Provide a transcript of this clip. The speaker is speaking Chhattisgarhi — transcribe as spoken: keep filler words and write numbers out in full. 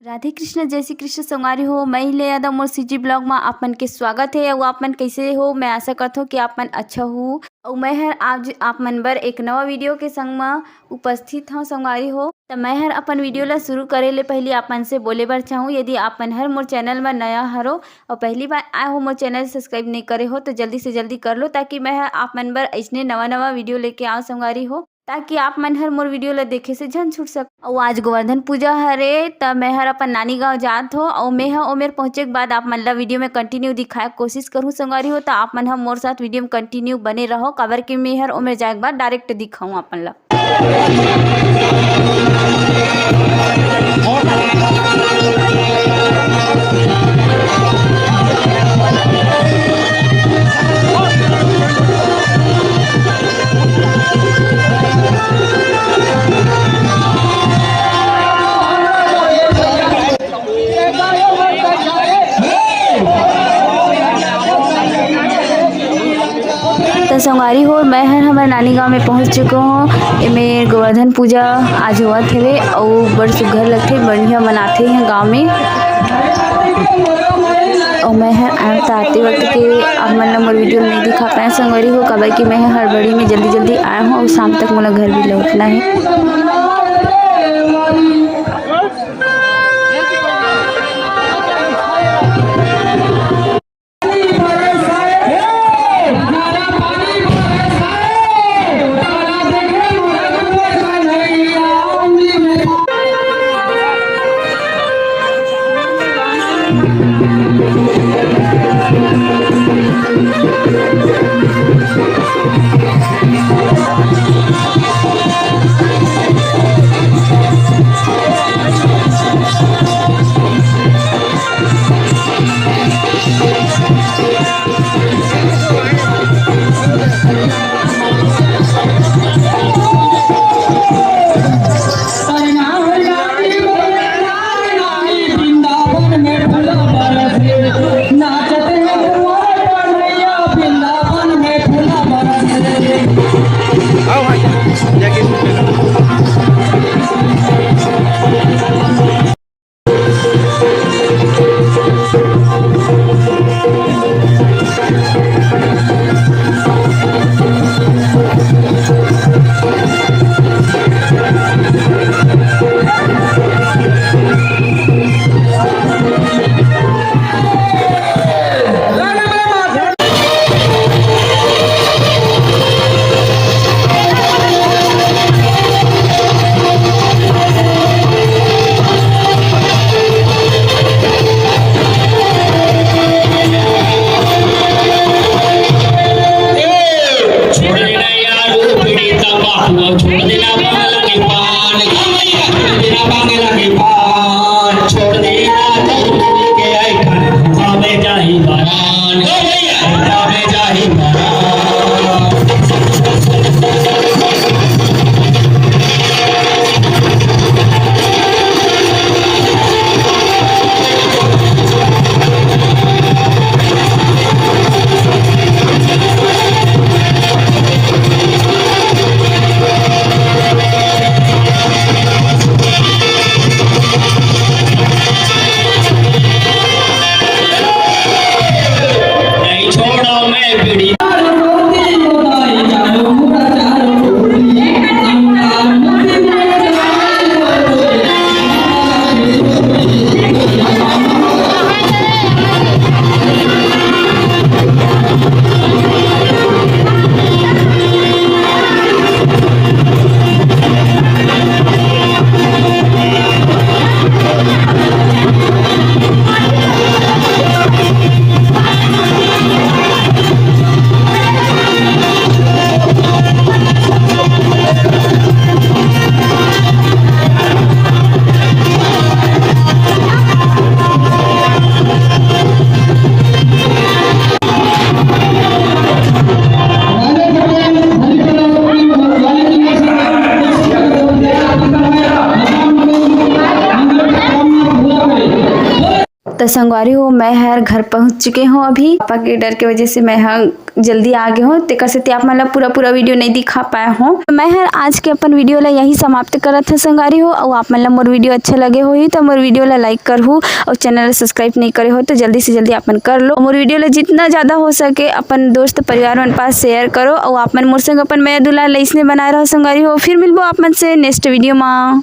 राधे कृष्ण, जय श्री कृष्ण संगवारी हो। मैं ले यादव मोर सीजी ब्लॉग मा आप मन के स्वागत है। अउ आप मन कैसे हो? मैं आशा करत हूँ कि आप मन अच्छा हो। अउ मैं हर आज आप मन बर एक नवा वीडियो के संग मा उपस्थित हूँ संगवारी हो। त मैं हर अपन वीडियो ला शुरू करे ले पहली आप मन से बोले बर चाहूँ, यदि आप मन हर मोर चैनल मा नया हरो अउ पहली बार आए हो, मोर चैनल सब्सक्राइब नहीं करे हो तो जल्दी से जल्दी कर लो, ताकि मैं हर आप मन बर ऐसने नवा नवा वीडियो लेके आऊँ संगवारी हो, ताकि आप मन हर मोर वीडियो ला देखे से झन छूट सक। अउ आज गोवर्धन पूजा हरे, त मैं हर अपन नानी गांव जात हो, अउ मैं ह ओमेर पहुंचे के बाद आप मन ला वीडियो में कंटिन्यू दिखाए के कोशिश करूँ संगवारी हो। त आप मन ह मोर साथ वीडियो में कंटिन्यू बने रहो, काबर कि मैं हर ओमेर जाए के बाद डायरेक्ट दिखाऊँ आप मन ला। त संगवारी हो, मैं हर हमर नानी गांव में पहुंच चुके हों। एमे गोवर्धन पूजा आज होवत हवे अउ बड़ सुग्घर लगथे, बढ़िया मनाथे इहाँ गांव में। अउ मैं हर आए त आते वक्त के आप मन ल मोर वीडियो में नहीं दिखा पाए संगवारी हो, काबर कि मैं हर हड़बड़ी में जल्दी जल्दी आए हों अउ शाम तक मोला घर भी लौटना है। तो संगवारी हो, मैं हर घर पहुँच चुके हूँ अभी। पापा के डर के वजह से मैं ह जल्दी आ गे हूँ, तेकर सेती आप मन ला पूरा पूरा वीडियो नहीं दिखा पाए हूँ। तो मैं हर आज के अपन वीडियो ला यही समाप्त करत हूँ संगवारी हो। अउ आप मन ला मोर वीडियो अच्छा लगे होही तो मोर वीडियो ला लाइक करहू, अउ चैनल ला सब्सक्राइब नहीं करे हो तो जल्दी से जल्दी आप मन कर लो। मोर वीडियो ला जितना ज़्यादा हो सके अपन दोस्त परिवार मन पास शेयर करो, अउ आप मन मोर संग अपन मया दुलार ला इसने बनाए रहो संगवारी हो। फिर मिलबो आप मन से नेक्स्ट वीडियो मा।